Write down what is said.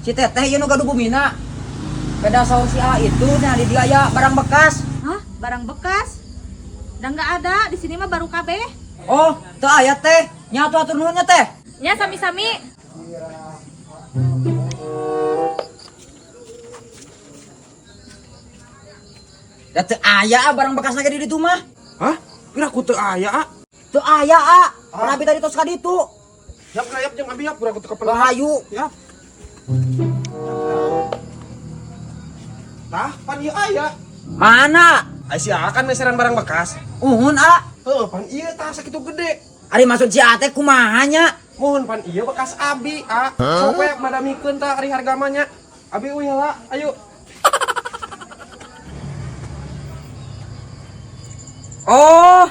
Si teteh ieu nu gaduh bumina. Beda saur si A itu nah di dieu aya barang bekas. Hah? Barang bekas? Udah nggak ada, di sini mah baru KB. Oh, teu aya teh. Nya atuh atur nuhun nya teh. Ya, sami-sami. Da teu aya ah, barang bekas lagi di ditu mah. Hah? Pira ku teu aya, ah? Teu aya ah. Abi tadi tos ka ditu. Yap, yap jeung abi yap, pira ku teu kapelang. Rahayu. Yap. Tah, pan ieu aya. Mana? Ai si A kan meseran barang bekas. Uhun ah. Heuh, pan ieu tah sakitu gede. Ari maksud si A teh kumaha nya? Mohon pan ieu bekas abi, a. Sok we madamikeun tah ari harga mah nya. Abi euy heula, ayo. Oh,